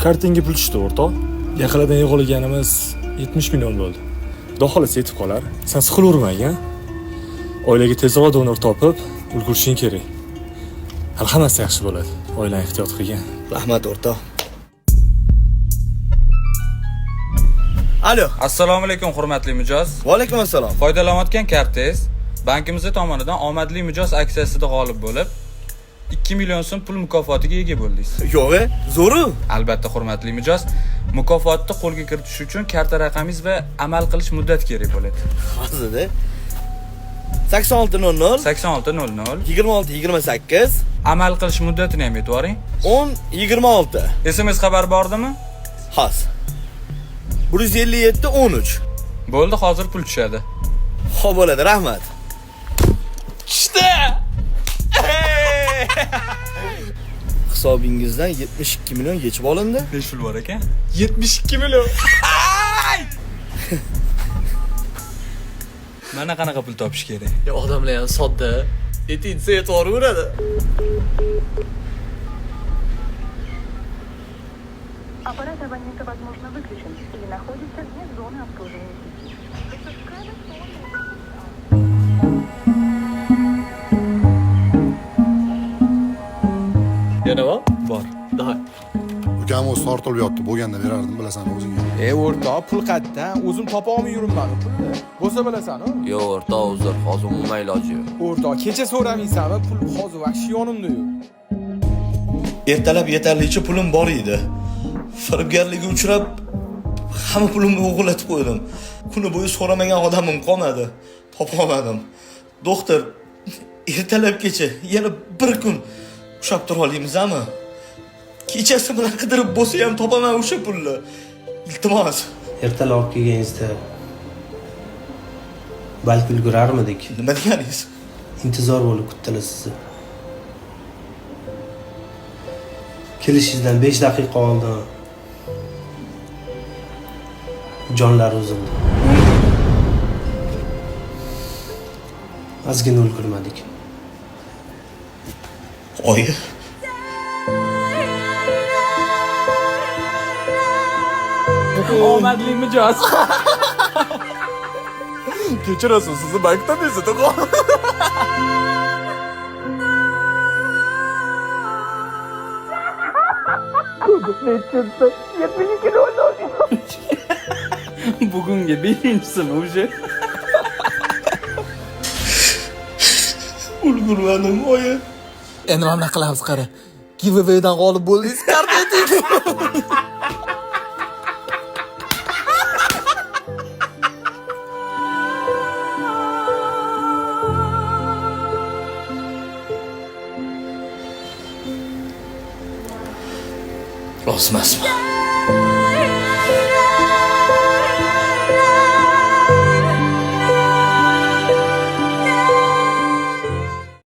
Kartingga pul tushdi, o'rtoq. Yaqinlardan yig'olganimiz 70 million bo'ldi. Xudo xohlasa yetib qolar. Sen siqilavermagin. Oilaga tezroq donor topib, ulgurishing kerak. Hali hammasi yaxshi bo'ladi. Oilani ehtiyot qilgin. Rahmat, o'rtoq. Alo. Assalomu alaykum, hurmatli mijoz. Va alaykum assalom. Foydalanayotgan kartangiz bankimiz tomonidan omadli mijoz aksiyasida g'olib bo'lib, 2 million so'm pul mukofotiga ega bo'ldingiz. Yo'q, zo'ru. Albatta, hurmatli mijoz, mukofotni qo'lga kiritish uchun karta raqamingiz va amal qilish muddati kerak bo'ladi. Hozirda 8600 8600 26 28 amal qilish muddatini ham aytib yuboring. 10 26. SMS xabar bordimi? Hozir. 157 13. Bo'ldi, hozir pul tushadi. Xo'p bo'ladi, rahmat. Tushdi. Hisobingizdan 72 million yechib olindi. Necha pul bor ekan? 72 million. Mana qanaqa pul topish kerak. Ya odamlar ham sodda. Etinsa yetaveradi. Аппарат абонента, возможно, выключен или находится вне зоны обслуживания сети. The subscriber's phone is Yana bor? Bor. Давай. Ukam o'zi tortilib yotdi, bo'lganda berardim, bilasan o'zing. E o'rtoq, pul qayerdan? O'zim topa olmay yuribman pulni. Bo'lsa bilasan-u. Yo'q o'rtoq, uzr, hozir umuman iloji yo'q. O'rtoq, kecha so'ramaysanmi? Pul hozir vahshiy yonimda yo'q. Ertalab yetarlicha pulim bor edi. Firibgarlikka uchrab hamma pulimni o'g'irlatib qo'ydim. Kuni bo'yi so'ramagan odamim qolmadi. Topa olmadim. Doktor, ertalabgacha yana bir kun ushlab tura olamizmi? Kechasi bilan qidirib bo'lsa ham topaman o'sha pulni. Iltimos. Ertalab olib kelganingizda balki ulgurarmidik. Nima deganingiz? Intizor bo'lib kutdilar sizni. Kelishingizdan 5 daqiqa oldin jonlari uzildi. Ozgina ulgurmadik. Oyi. Omadli mijoz. Kechirasiz, sizni bankdan eslatib. Bugungi 5-chisimi уже? Ulgurmadim, oyi. Endi mana bunaqa qilamiz, qara. Giveawaydan g'olib bo'ldingiz, karta ayting. Rost emasmi?